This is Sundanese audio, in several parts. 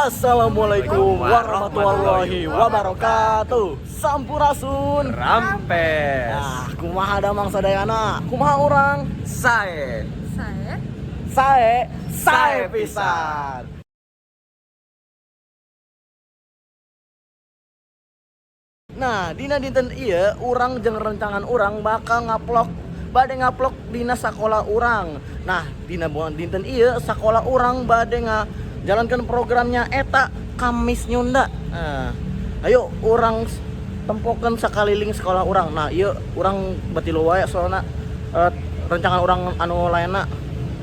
Assalamualaikum warahmatullahi wabarakatuh. Sampurasun. Rampes. Nah, kumaha damang sadayana? Kumaha urang? Sae. Saya. Sae, sae pisan. Nah, dina dinten ieu urang jeung rencangan urang bakal ngavlog, bade ngavlog dina sakola urang. Nah, dina dinten ieu sakola urang bade ngajalankeun programnya eta Kamis Nyunda. Nah, ayo urang tempokeun sakaliling sekolah urang. Nah, ieu urang batilu wae soalna rencangan urang anu lainna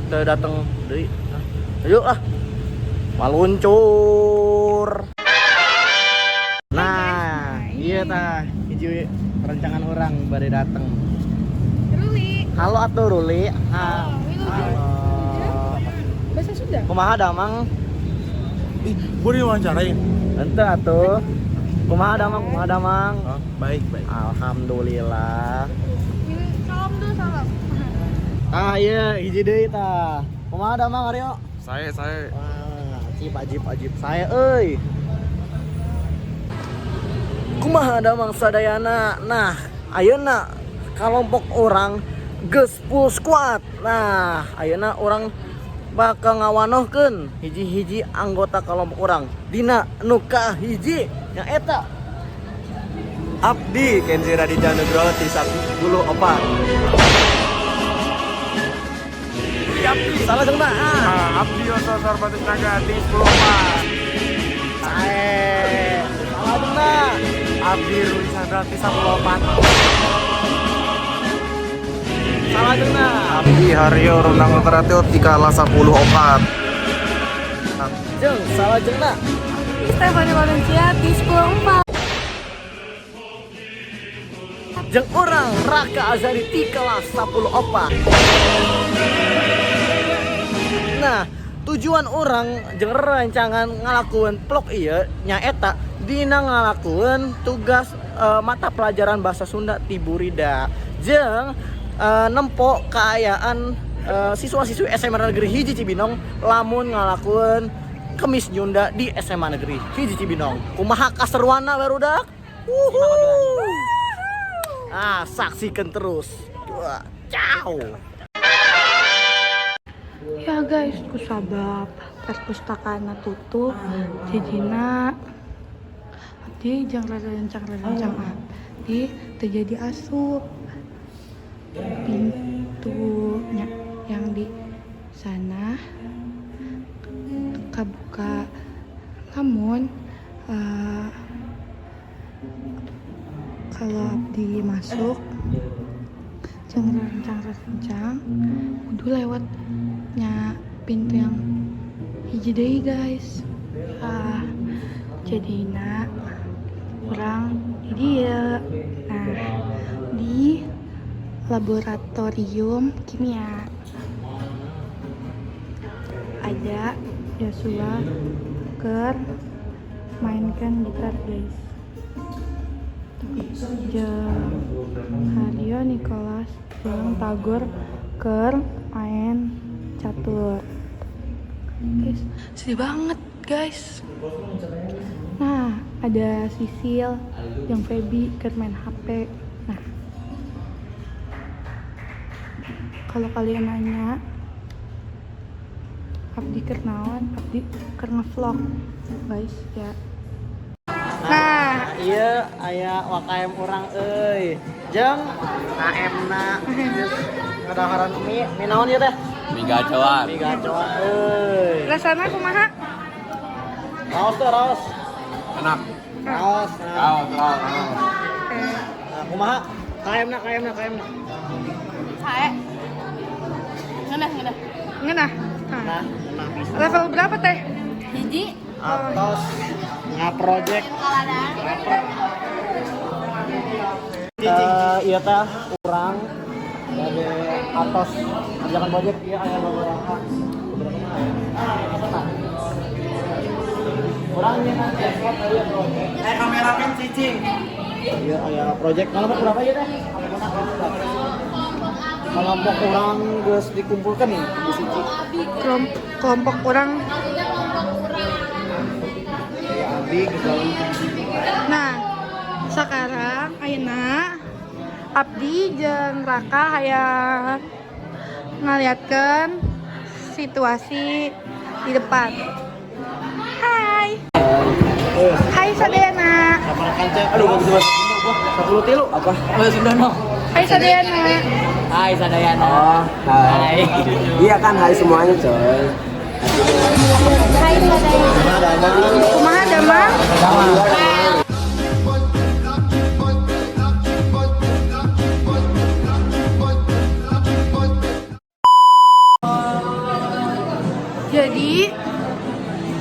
teu dateng deui. Nah, ayo ah. Maluncur. Nah, iya tah, hiji rencangan urang bade dateng. Ruli. Halo atuh, Ruli. Ah, Halo. halo. Bahasa Sunda. Kumaha damang? Ih, gue diwawancarain. Henteu atuh. Kumaha damang? Kumaha damang? Oh, baik, baik. Alhamdulillah. Salam dulu, salam. Ah iya, hiji deui tah. Kumaha damang, Aryo? Saya. Wah, ajib ajib ajib saya euy. Kumaha damang sadayana? Nah, ayeuna kalompok urang geus full squad. Nah, ayeuna urang bakal ngawanohkeun hiji-hiji anggota kelompok urang. Dina nu kahiji nyaeta Abdi Kenzi Raditya Nugroho ti 14. Salah jeung ah. Ah, Abdi Yoso Sarbatus Naga di 14. Sae. Salah jeung Abdi Ruli Sandra di 14. Salah jeung Abdi Haryo Runang Kreatif di kelas 14. Jeung salah jeung Stefani Valencia di 14. Jeung urang Raka Azari ti kelas 10 opat. Nah, tujuan urang jeung rencangan ngalakuan vlog ieu nyaeta dina ngalakuan tugas mata pelajaran bahasa Sunda ti Bu Rida. Jeung nempo kaayaan siswa-siswi SMA Negeri 1 Cibinong lamun ngalakuan Kemis Nyunda di SMA Negeri 1 Cibinong. Kumaha kaseruanna, barudak? Wuhu. Ah, saksikan terus. Wah, ciao. Ya guys, kusabab perpustakaan tutup, jadina abdi jeung rerencang-rerencang abdi terjadi asup pintunya yang di sana kebuka, namun kalau abdi masuk jeung rerencang-rerencang kudu lewatnya pintu yang hiji deui, guys. Ah, jadina urang di dieu. Nah, di laboratorium kimia ada Joshua keur mainkan gitar, guys. Jeung Haryo Nicholas jeung Tagor keur main catur, guys. Sedih banget, guys. Nah, ada Sisil yang Feby keur main HP. Nah, kalau kalian nanya abdi keur naon, abdi keur ngevlog, guys, ya. Nah, Iya, aya WKM urang euy. Jeung KM-na geus ngadaharan mie, mie naon ieu teh? Mie gacoan. Mie gacoan euy. Rasana kumaha? Raos tuh, raos. Enak. Raos. Nah. Raos, raos, raos. Nah, kumaha? KM-na, KM-na, KM-na. Sae. Ngeunah, ngeunah. Ngeunah. Nah. Nah, nah bisa. Level berapa, teh? Hiji. Atos ngaproject. Iya teh urang dari atos ngerjakan project iya aya beberapa beberapa mah aya. Ah, apa tah? Urang nyeunah effort aya project. Eh, kameramen cicing. Iya aya project kelompok berapa ya teh? Kelompok urang geus dikumpulkan nih di siji. Kelompok urang. Abdi gitu. Nah, sekarang ayeuna Abdi jeung Raka hayang ngaliatkeun situasi di depan. Hai. Hai Sadayana. Aduh, gak bisa bahasa Sunda gua. 10 tilu apa? Oh, Sunda no. Hai Sadayana. Hai Sadayana. Oh, hai. Iya kan, hai semuanya, coy. Hai Sadayana. Kumaha damang? Jadi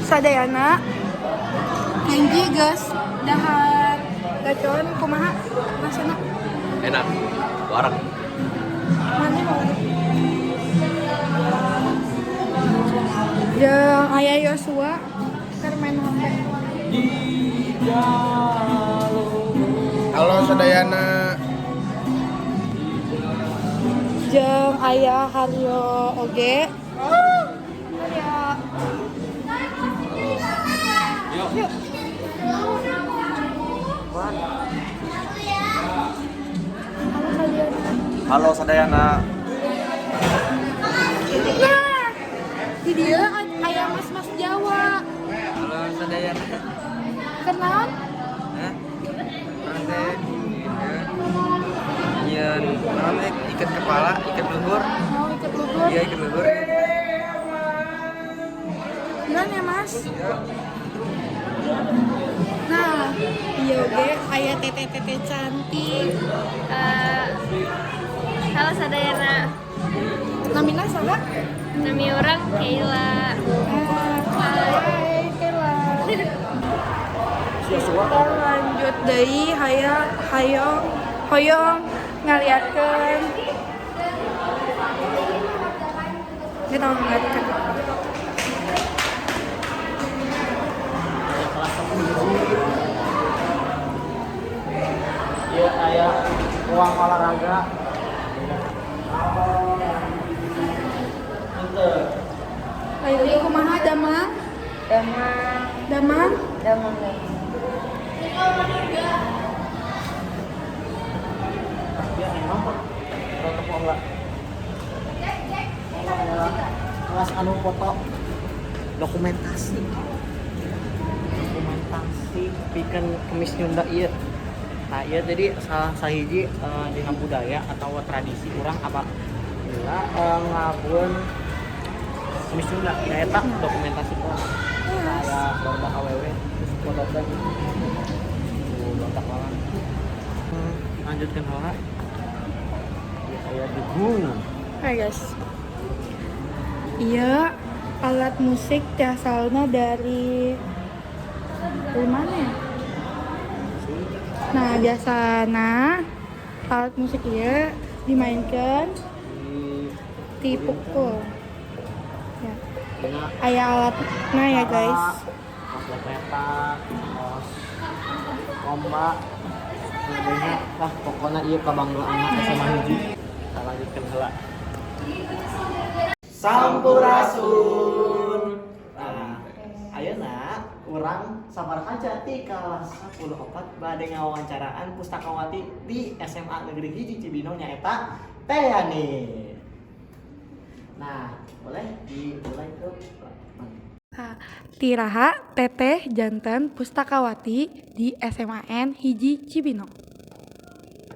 Sadayana Kenji geus dahar gacoan, kumaha rasana? Enak. Wareg. Mana mau? Jeung aya Yosua keur main HP. Halo Sadayana. Jeung aya Haryo oge. Haryo. Yuk. Halo Sadayana. Halo Sadayana. Nah, di dieu aya mas-mas Jawa. Halo Sadayana. Kenalan? Hah? Urang teh nyieun naon teh, ikat kepala, ikat luhur. Mau ikat luhur? Iya, ikat luhur. Beneran ya, Mas? Nah, iya oge aya teteh-teteh cantik. Halo Sadayana. Namina saha? Nami urang Keila. Ah, hai Kayla. Kita lanjut deui, hayang hayong hoyong ngaliatkeun. Kita mau ngaliatkeun. Kelas 10. Iya, aya ruang olahraga. Ente. Ayo kumaha damang? Damang. Damang? Damang. Ya, emang kok. Foto enggak? Kelas anu foto dokumentasi. Dokumentasi pikeun kemis nyunda ieu. Nah, iya, jadi salah sahiji dina budaya atau tradisi urang apa bila ngelakuin kemis nyunda ya eta dokumentasi kelas kayak barudak awewe terus fotokan tuh barudak walang. Lanjutkan heula ya, kayak degung. Hai guys. Iya, alat musik asalnya dari mana ya? Nah, biasana alat musik iya dimainkan dipukul. Ya. Dina Aya alat nah ya guys. Kos lepeta, kos komba, sebagainya lah, pokoknya iya kebanggaan SMA 1. Kita lanjutkan heula. Sampurasun. Nah, ayeuna urang sabar kaca ti kelas 10 4 bade ngawawancaraan pustakawati di SMA Negeri 1 Cibinong, nyaeta Teh Yani. Nah, boleh dimulai ke Nah, Ti iraha Teteh janten pustakawati di SMAN 1 Cibinong?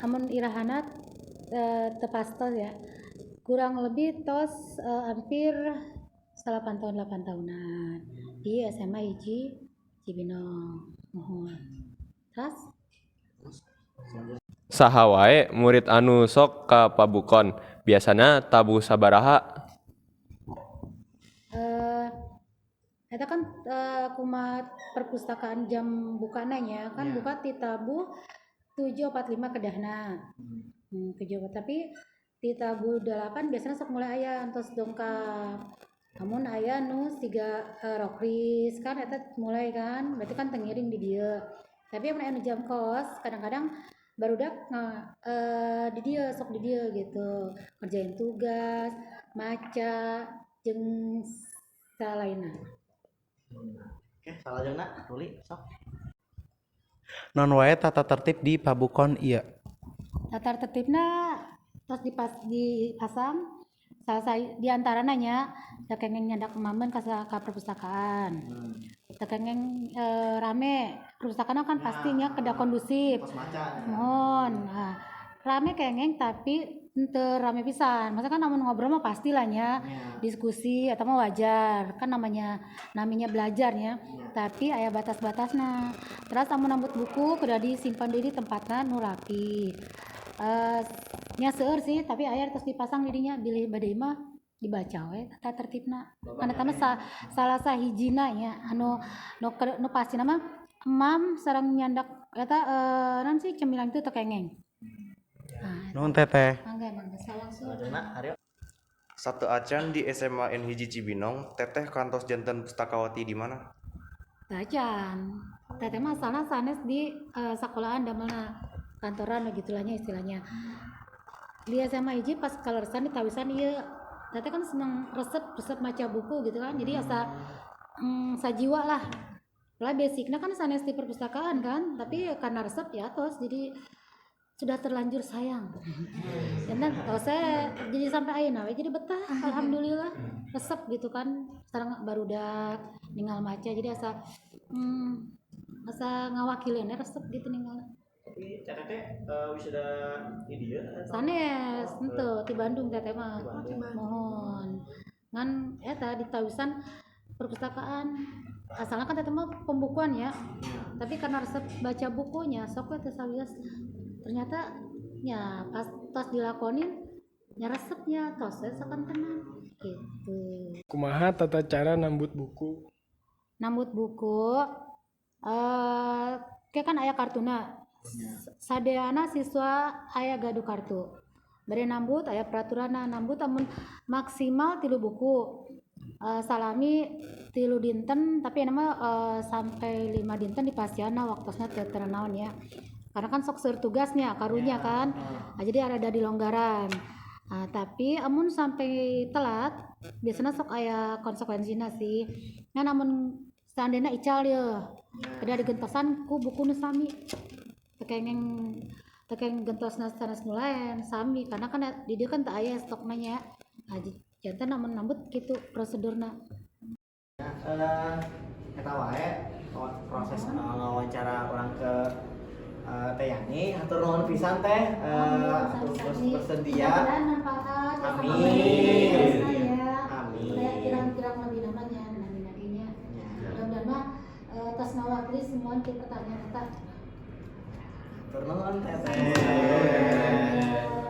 Amun irahana teu pastos ya, kurang lebih tos hampir 8 tahun, 8 tahunan di SMA 1 Cibinong. Muhun. Terus? Saha wae murid anu sok ka pabukon? Biasana tabuh sabaraha? Eta kan kumaha perpustakaan jam bukana nya kan, buka ti tabuh 7.45 kedahna. 7, tapi ti tabuh 8 biasanya sok mulai aya entos dongkap. Namun aya nu siga rohkris kan eta mulai kan berarti kan teu ngiring di dieu. Tapi amun aya nu jam kos, kadang-kadang barudak di dieu, sok di dieu gitu ngerjain tugas, maca, jeung salainna. Oke. Oke, salajengna Ruli, sok. Naon wae tata tertib di pabukon ieu? Tata tertibna terus dipasang salah satu di antaranya nya teu kenging nyandak emameun ka perpustakaan, teu kenging rame. Perpustakaan kan pastinya kedah kondusif. Pas maca. Mohon. Nah, rame kenging tapi henteu rame pisan. Maksudnya kan lamun ngobrol mah pastilah nya, diskusi atau mah wajar kan, namanya namanya belajarnya, tapi aya batas-batasna. Terus lamun nambut buku kudu disimpan deui di tempatna nu rapi. Nya seueur sih, tapi aya terus dipasang didinya bilih bade mah dibaca we tata tertibna karena eta mah salah sahijina nya anu nu pastina mah emam sareng nyandak eta naon sih, cemilan itu teu kengeng. Nah, Nuhun, Teteh. Mangga, mangga, langsung. Salajengna Aryo. Sateuacan di SMA N 1 Cibinong, Teteh kantos janten pustakawati di mana? Tacan. Teteh mah asalna sanes di sekolahan, damelna kantoran begitulah nya istilahnya. Di SMA hiji pas kaleresan ditawisan ieu. Teteh kan seneng, resep resep maca buku gitu kan. Jadi asa sajiwa lah. Lah basicnya kan sanes di perpustakaan kan, tapi karena resep ya tos jadi sudah terlanjur sayang. Dan oh, saya jadi sampai ayeuna we jadi betah, alhamdulillah, resep gitu kan. Sekarang barudak ninggal maca jadi asa asa ngawakilin resep gitu ninggal. Tapi Teteh teh wisuda di dieu atau? Sanes, henteu, di Bandung Teteh mah. Di Bandung. Mohon. Ngan eta ditawisan perpustakaan. Asalnya kan Teteh mah pembukuan ya. Tapi karena resep baca bukunya, sok we teh sawios. Ternyata ya pas tos dilakonin nya resepnya tos we sakantenan gitu. Kumaha tata cara nambut buku? Nambut buku kayak kan aya kartuna. Sadayana siswa aya gaduh kartu. Bade nambut aya peraturanna, nambut amun maksimal 3 buku. Salami 3 dinten, tapi nama sampai 5 dinten dipasihanna, waktosna teu teu naon ya. Karena kan sok seueur tugasnya karunya kan. Nah, jadi ada dilonggaran. Nah, tapi amun sampai telat biasanya sok aya konsekuensina sih. Nah, namun seandainya ical ya kedah digentosan ku buku nu sami, teu kenging gentosna sanes nu lain, sami, karena kan di dieu kan teu aya stokna nya. Nah, janten amun nambut kitu prosedurna. Eta wae proses wawancara urang ke Teh Yani. Hatur nuhun pisan, Teh, terus bersedia. Mudah-mudahan manfaat ya, sama Amin. ya. Amin. Saya kirang-kirang lebih namanya nami-naminya. Mudah-mudahan mah tos ngawakili semua ke pertanyaan eta. Hatur nuhun, Teteh.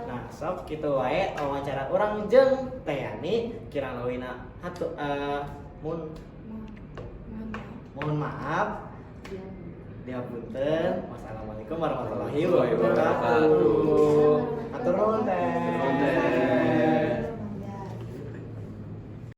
Nah, sok kitu wae wawancara urang jeung Teh Yani, kirang leuwihna hatur mun mohon maaf. Dihapunten. Wassalamualaikum warahmatullahi wabarakatuh. Hatur nuhun, Teh.